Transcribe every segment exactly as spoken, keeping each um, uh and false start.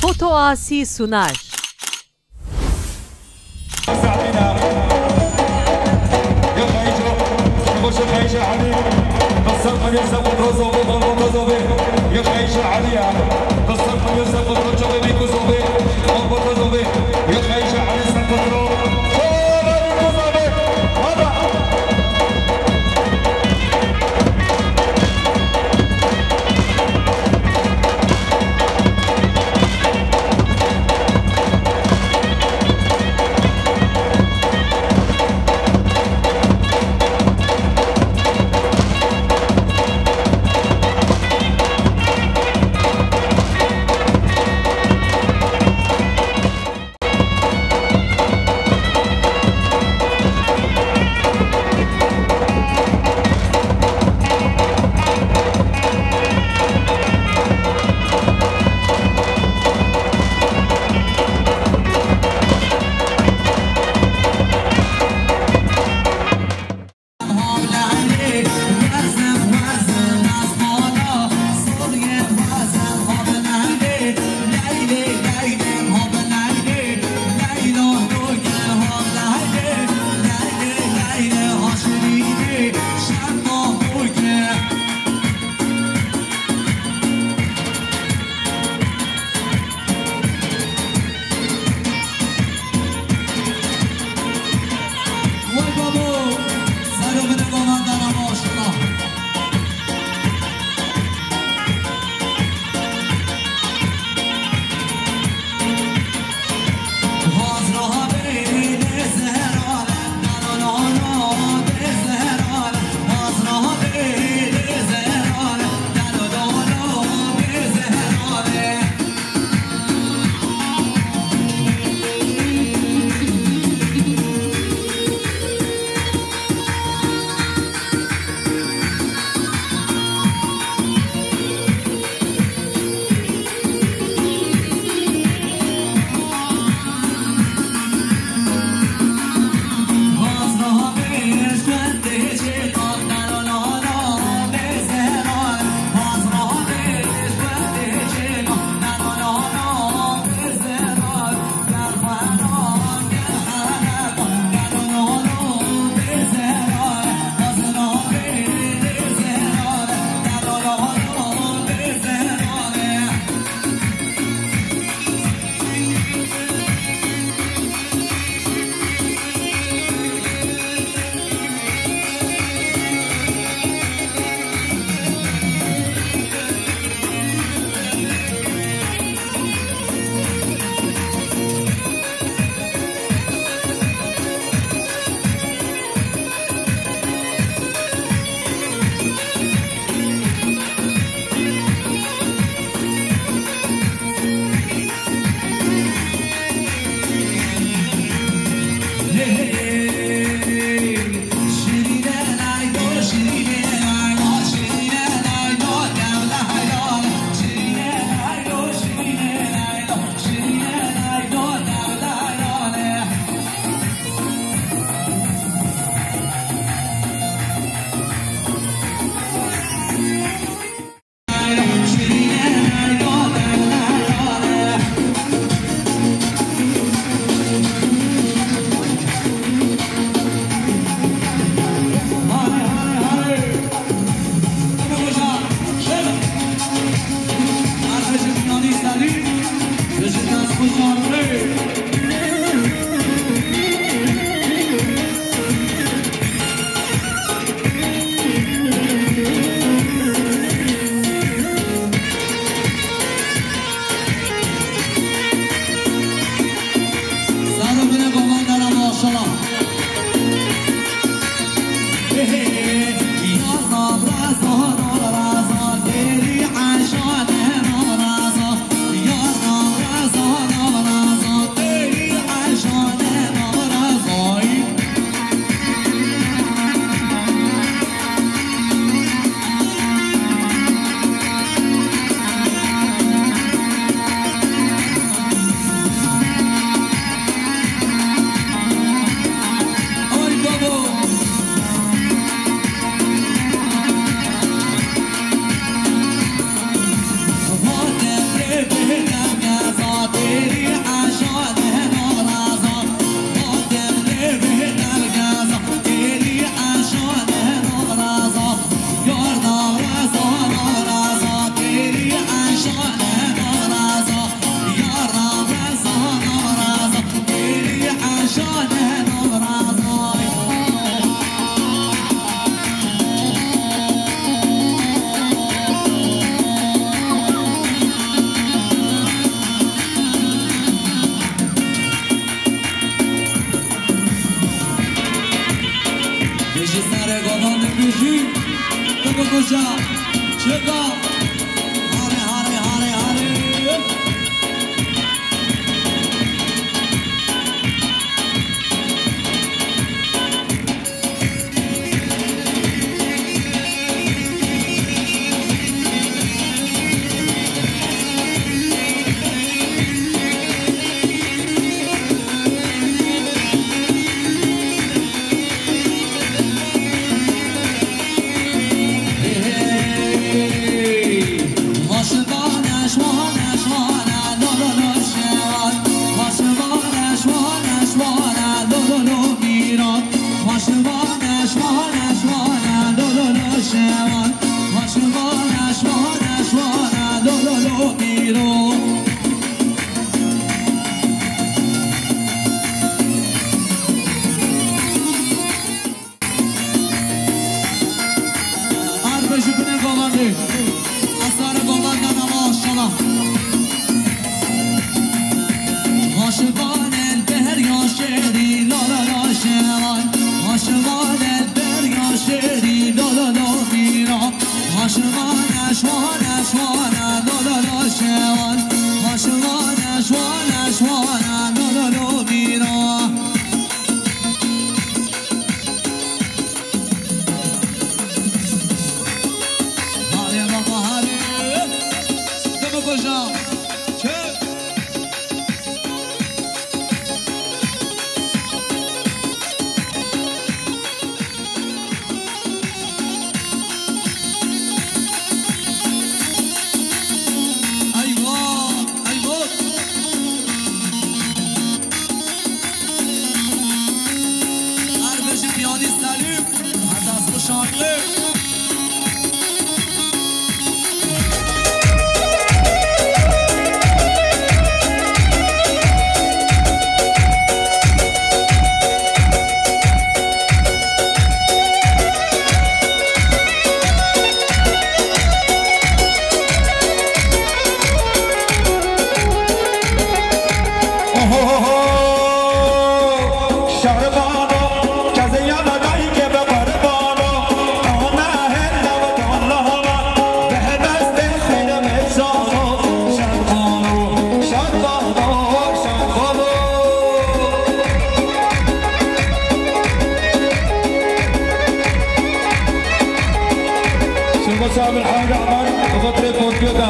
Foto Asi Sunar. Çeka. Hare, hare, hare, hare. Arbe ji binê govendê. Esrarê govenda nema maşallah. Haşivan el beher ya şêrî, la la la şevan. Haşivan el beher ya şêrî, la la la mîna. Haşivan eşwan eşwana, la la la şevan. Haşivan eşwan eşwana, la la la mîna. Hare baba hare. Deme koca. Çek. Ayva, ayva. Arbe ji piyanî Selîm, Hezas Kuşanlı. Şerbano, kezeyana dayke be qurbano, ana hella ve Allah'a, be destê xêre mezano, şerbano, şerbano, şerbano. Şerbano Sabir Hayri Amar, Xatre Portyoka,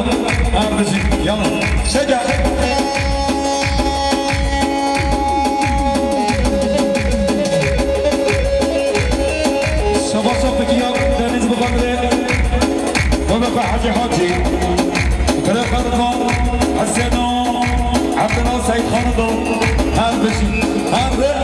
Ardışık, yalla. Şega. Şabaşa Fikiya Deniz Bixandre, Mehmet Hacı Hacı, Bire Xanıma, Hüseyin, Abdullah Seyit Xanıma, her bir şey, her bir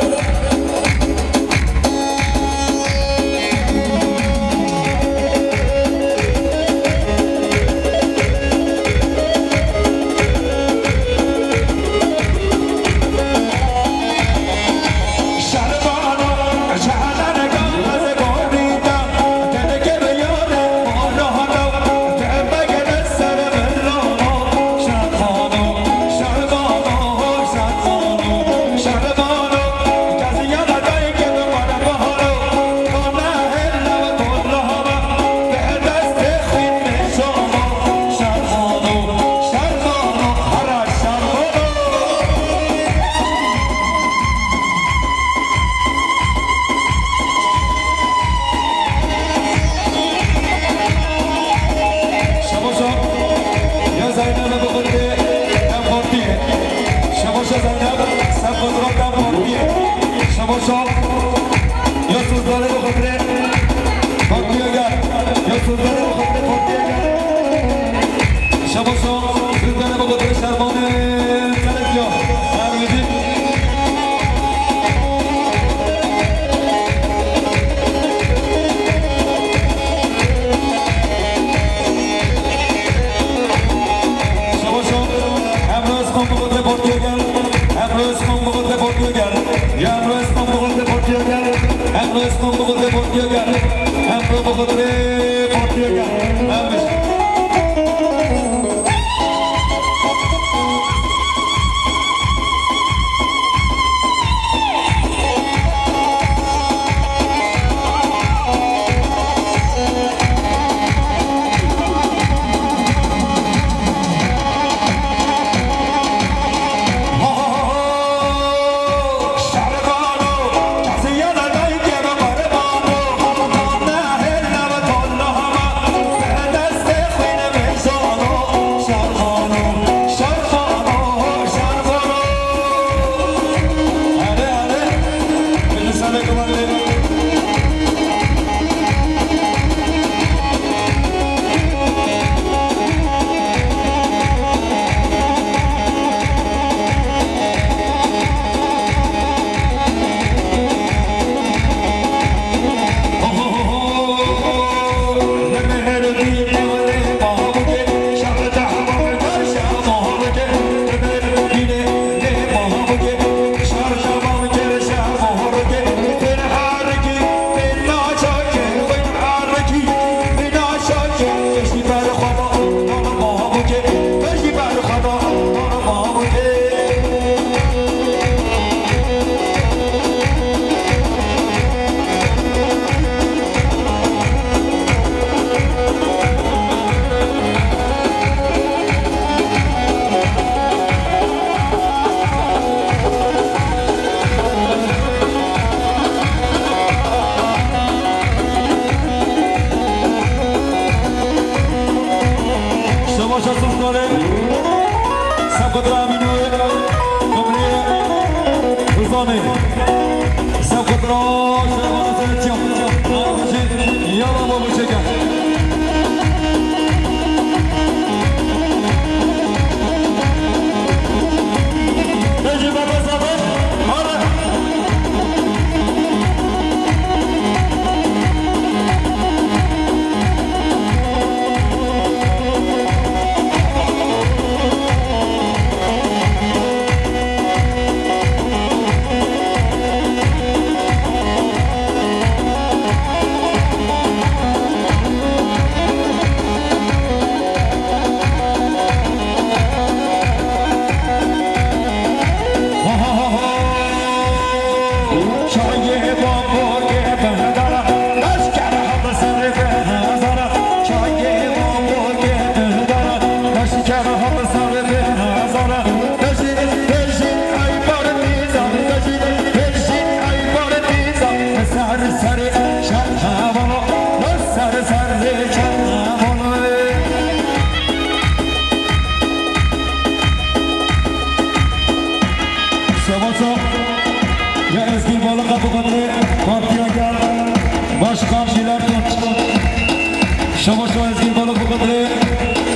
Şabaşa ya Zeynep bi xwe dê dem partiye. Şabaşa Zeynep ser xwe dira dem partiye. Şabaşa ya Suzdarê bi xwe dê partiye gel. Ya Suzdarê bi xwe dê partiye gel. Şabaşa Suzdarê bi xwe dê şermanê. Serek ya. Her wî Şabaşo, Emre Özkan Bulut ve Portugal. Emre Özkan Bulut ve Portugal. Ya Emre Özkan Bulut ve Portugal. Emre Özkan Bulut ve Portugal. Emre Bulut ve Portugal. Emre. Sewqet Ramîno, Qumrê, Uzanê. Sewqet Ra, Şervan Zerçiyan. Yala baba çeker. Bejî baba zaten. Hadi. Şebaşo ya Ezgîl Balık Kapı Kadri Partiya Gel Başkan Şiler Tunç. Şebaşo Ezgîl Balık Kapı Kadri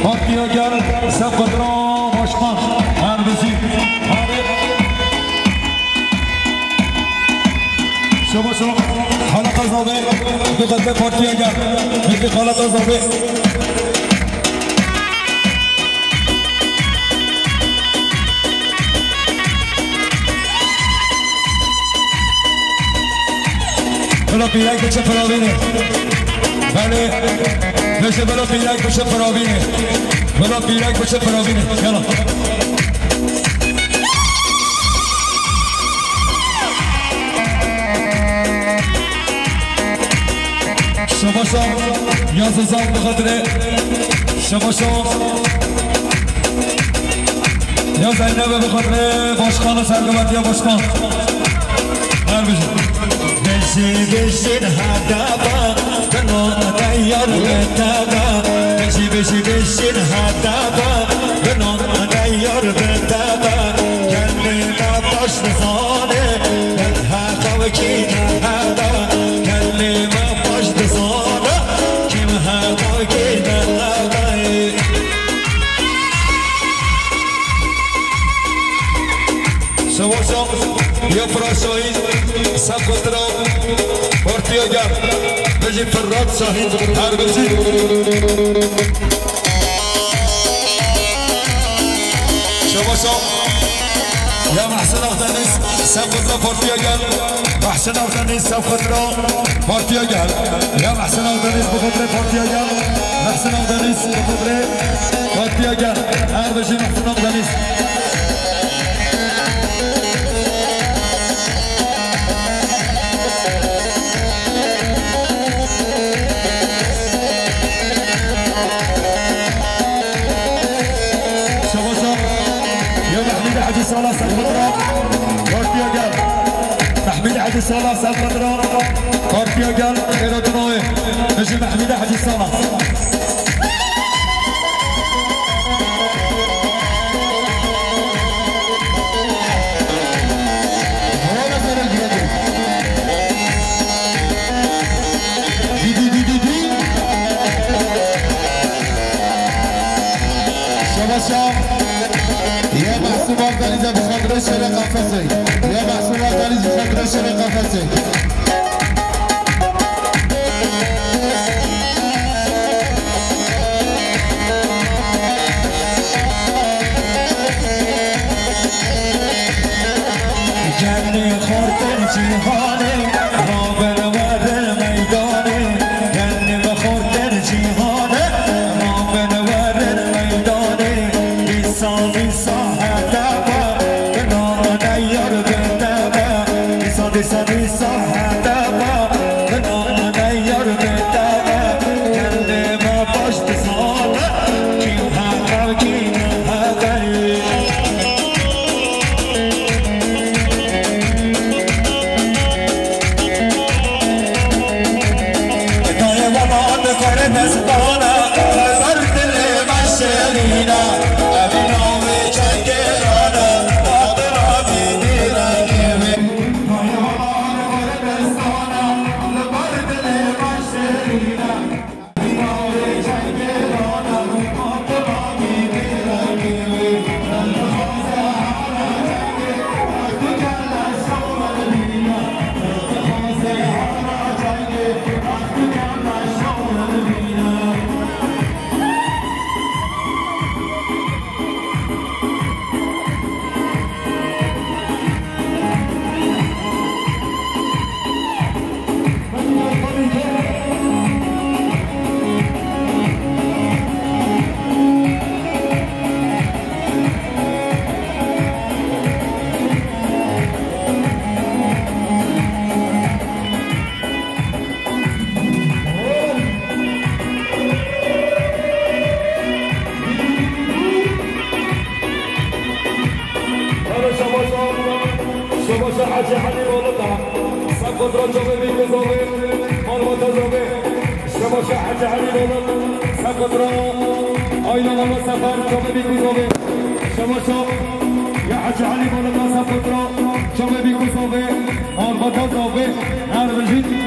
Partiya Gel Sefkadra Başkan. Her bizi. Hadi. Şebaşo Halata Zabe bu kadri Partiya Gel. Peki Halata Zabe. Bila pîrek biçe firavînê. Belê. Meşe bila pîrek biçe firavînê. Bila pîrek biçe firavînê. Yala. Şebaşo ya Zezan bi xatirê. Şebaşo ya Zeynebe bi xatirê başkanê sergivetiya başkan. Her bijî. Bijî, bijî, hada ba, kino teyar bi te ba. Bijî, bijî, bijî, hada ba, kino teyar bi te ba. Kendime baş dizane, Heqa wekî neheba, kendime baş dizana, kîm heqa wekî neheba. Şebaşo ya Firat Şahîn, Sefkadra, Partiya Gel, bijî Firat Şahîn, her bijî. Şebaşo ya Mehsin Akdeniz, Sefkadra Partiya Gel. Mehsin Akdeniz, Sefkadra Partiya Gel. Ya Mehsin Akdeniz, bi xatirê Partiya Gel. Mehsin Akdeniz, bi xatirê Partiya Gel. Her bijî Mehsin Akdeniz. Şebaşo ya Mehmîd Hecî Sala Sefkadra Partiya Gel. Mehmîd Hecî Sala Sefkadra Partiya Gel. Xêra dinayê. Bijî Mehmîd Hecî Sala. Dî, dî, dî, dî, dî. Şebaşo. Ya Mahsûm Akdenîz bi xatirê şerê qafesê. Ya Mahsûm Akdenîz bi xatirê şerê qafesê. Gelî xortir cîhanê, rabin werin meydanê. Gelî xortir cîhanê, rabin werin meydanê. Dîsa, dîsa hete be, binane yar bi te be. Dîsa, dîsa, dîsa hete be, binane yar bi te be. Gelî me baş dizane, kî heqe, kî neheqe. Dayê weman dikare destana, ber dilê me şirîna. Şebaşa Hacı Halî Balık'a, Sefkatra Çavê Bîkûzovê, Malbata Zovê. Şebaşa Hacı Halî Balık, Sefkatra Ayna Mala Sefer Çavê Bîkûzovê. Şebaşa ya Hacı Halî Balık'a, Sefkatra Çavê Bîkûzovê, Malbata Zovê. Her bijî.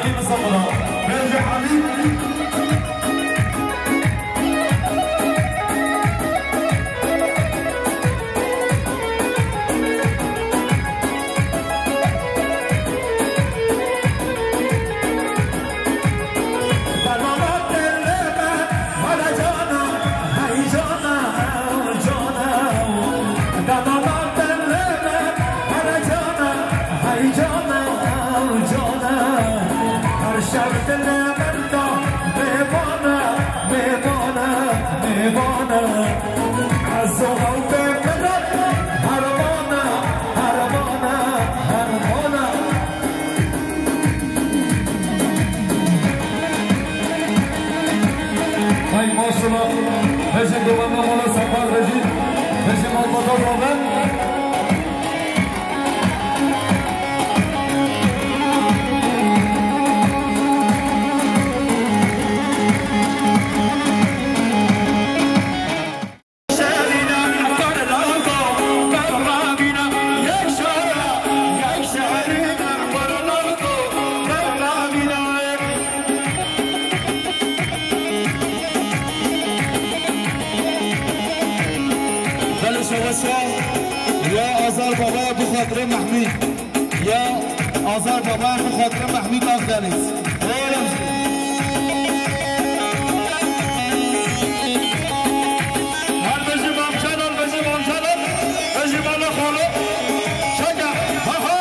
Hay maşallah. Hejin dovana mala Sefar Hejin. Hejin malbata zaven. Belê şeweşa ya Azar Baba bi xatirê Mehmûd. Ya Azar Baba bi xatirê Mehmûd Akdeniz. Oğlum. Hadi bizim amcalar, bizim amcalar, bizim ana kolu. Şaka. Ha ha.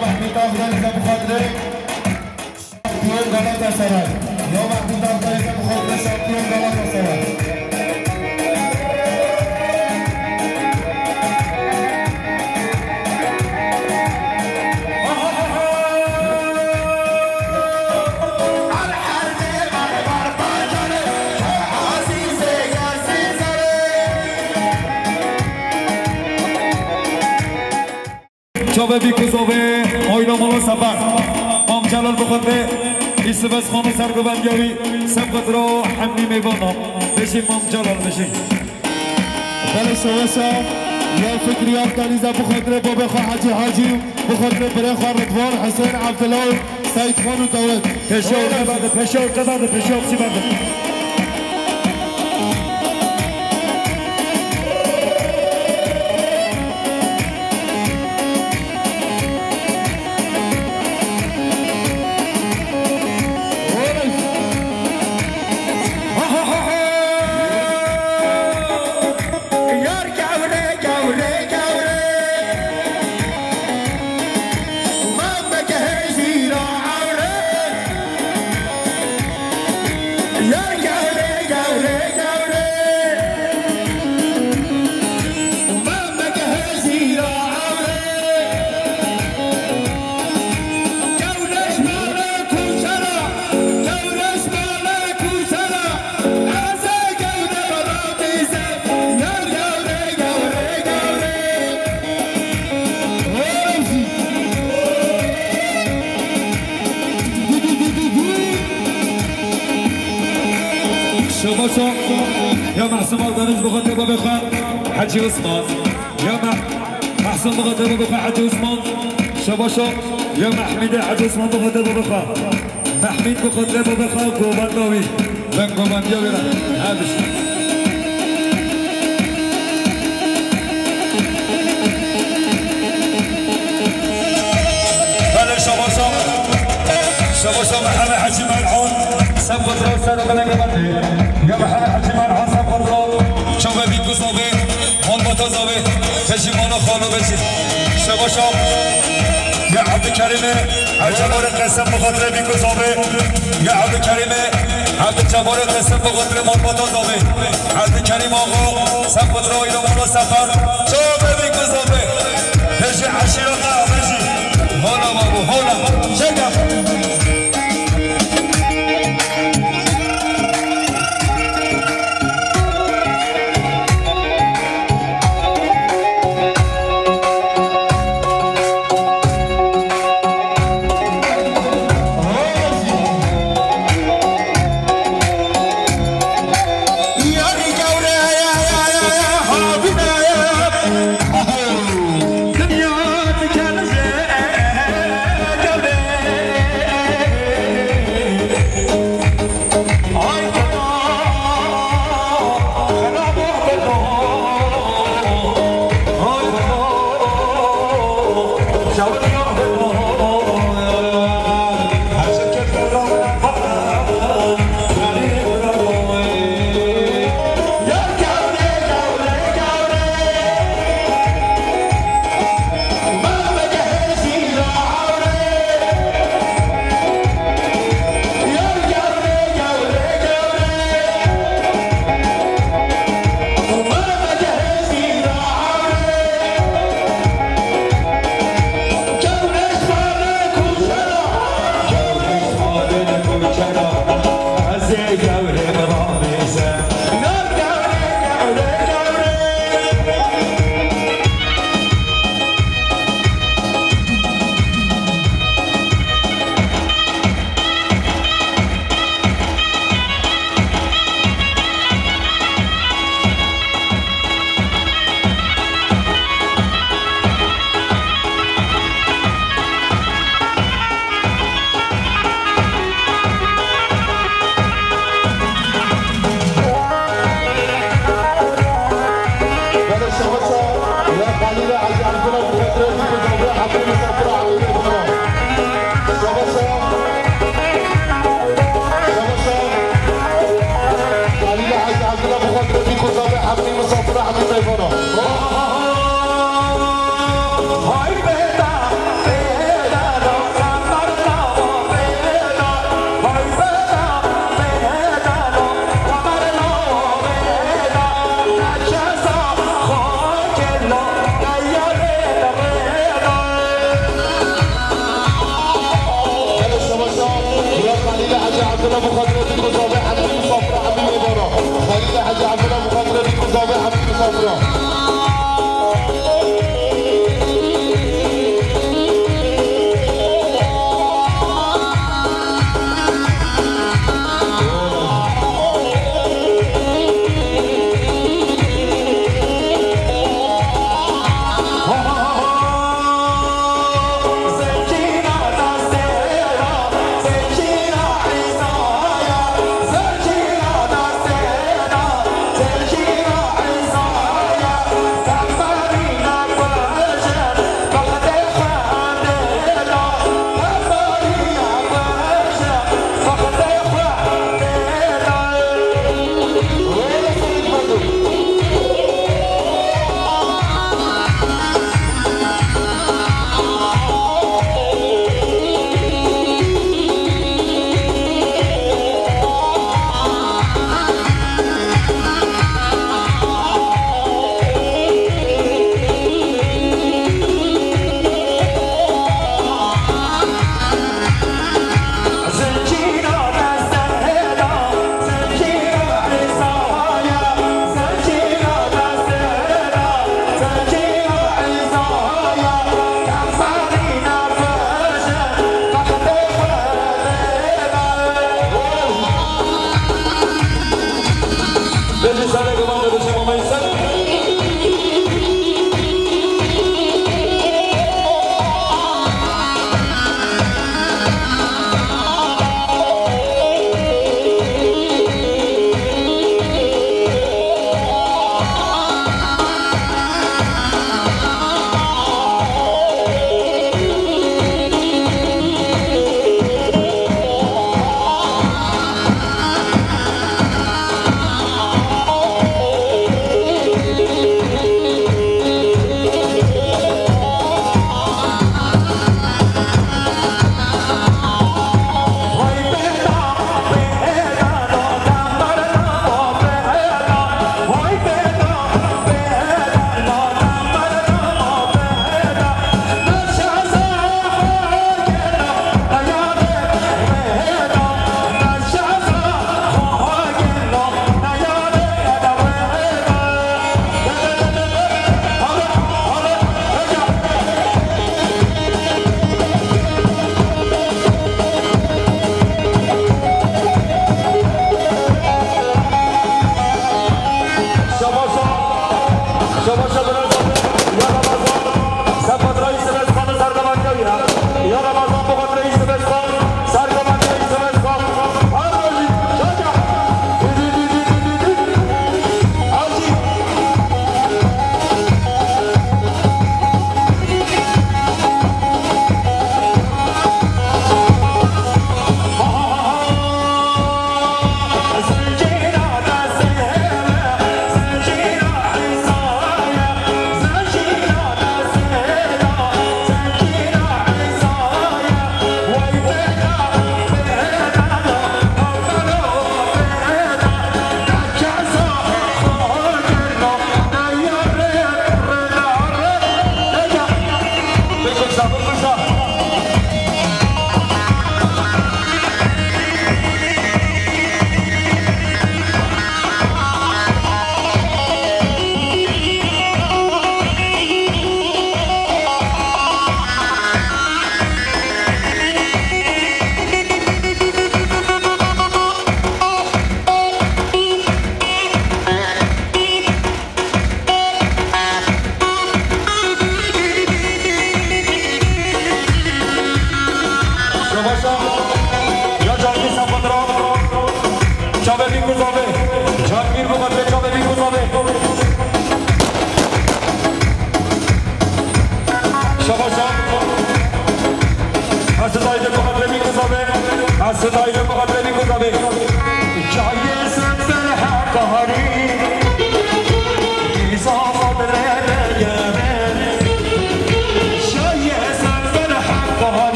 Mehmet Akdeniz de bu kadre. Şampiyon Galatasaray. Ya Mehmet Akdeniz de bu kadre şampiyon Galatasaray. Çavê bî ku zavê, Ayla Mala Sefer. Mam Celal bixwete, Îsibes Xanî sergovendiya wî, Sebqet ra hemî mêvana. Bijî Mam Celal, bijî. Belê şeweşa, ya Fikriya Denize bixwetire babê xwe Hecî Hacî, bixwetire birê xwe Ridvan, Husên, Evdila û Seyîd Xan û Dawid. Pêşiya û qebade, pêşiya û qebade, pêşiya û qebade. Yar gawre, gawre, gawre. Mame gehê jîra awre. Yar gawre, gawre, gawre. Mame gehê jîra awre. Gawre ji mala kuçera, gawre ji mala kuçera. Şebaşa ya Mahsuma Deniz bixwete babê xwe Hecî Osman. Ya Meh-, Mahsun bixwete babê xwe Hecî Osman. Şebaşa ya Mehmîdê Hecî Osman bixwete babê xwe. Mehmîd bixwetire babê xwe govenda wî. Veng govendiya wî re. Her bişt. Belê şebaşa. Şebaşa Mihemed Hecî Merhun. Seb xwetire ser belenge bendê. Ya Mihemed Hecî Merhun seb xwetire. Çavê bî ku zavê. Malbata zavê, pejî mala xalo vejî. Şebaşa, ya Evdilkerîmê, Evcebarê Qesem bixwetire bî ku zavê. Ya Evdilkerîmê, Evdilcebarê Qesem bixwetire malbata zavê. Evdilkerîm axa, seb xwetire ayla mala sefer. Çavê bî ku zavê. Pejî eşîreta vejî. Hola babo, hola. Şerga.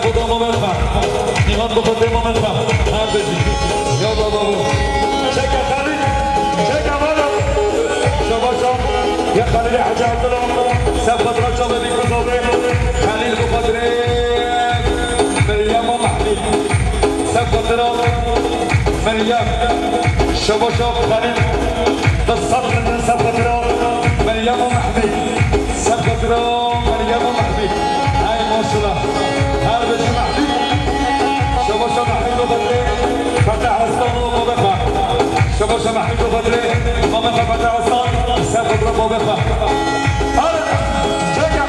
Buda Mametxa. Nîhan bixwete Mametxa. Her bijî. Ya baba bu. Çeke Xelîl. Çeke baba. Şabaşa. Ya Xelîl Hacı Abdullah. Sefkatra çalı bir kuzavre. Xelîl bixwatre. Meryem Mahmud. Sefkatra. Meryem. Şabaşa Xelîl. Qisat min sefkatra. Meryem Mahmud. Sefkatra Meryem Mehmî. Hey maşallah. Her bijî Mehmî. Şabaşa Mehmî bixwatre. Fetah Aslan û Babexa. Şabaşa Mehmî bixwatre. Babexa Fetah Aslan. Sefkatra Babexa. Her. Çeke.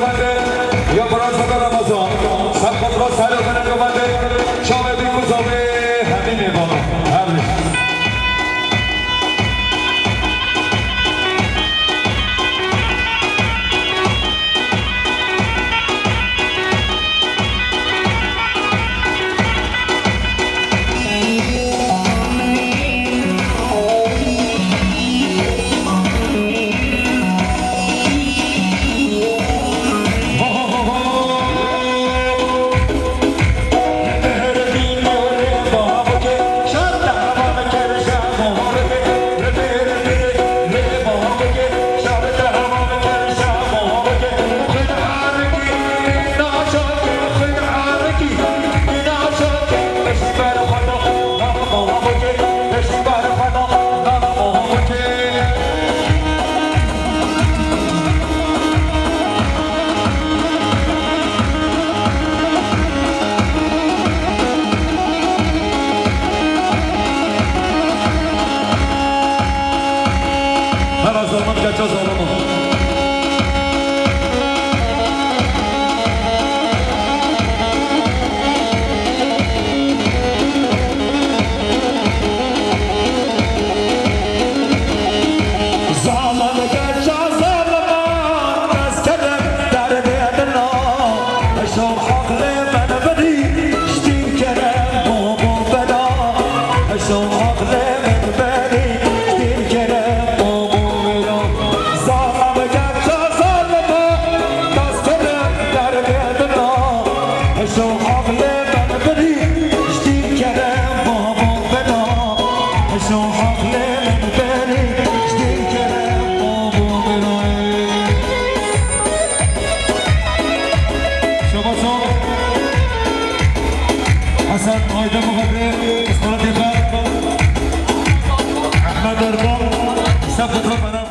Ya Fransa da Ramazan, sen kontrol sahip, ben de çavê bî ku zavê hemî mêvan. Her Hera zalman keça zalman. Zalim keça zaliman, dest kevin derbê dina. Eşo aqlê min bidî, ji dîn kerem bû bû bela. Eşo aqlê min bidî, ji dîn kerem bû bû bela. Zalim keça zaliman, dest kevin derbê dina. Eşo aqlê min bidî, ji dîn kerem bû bû bela. Eşo aqlê min bidî, ji dîn kerem bû bû bela. Şaba sağ ol. Hasan Aydın Muhabbe, Isparat Efe, Ahmet Erkan, Sefo Tropana.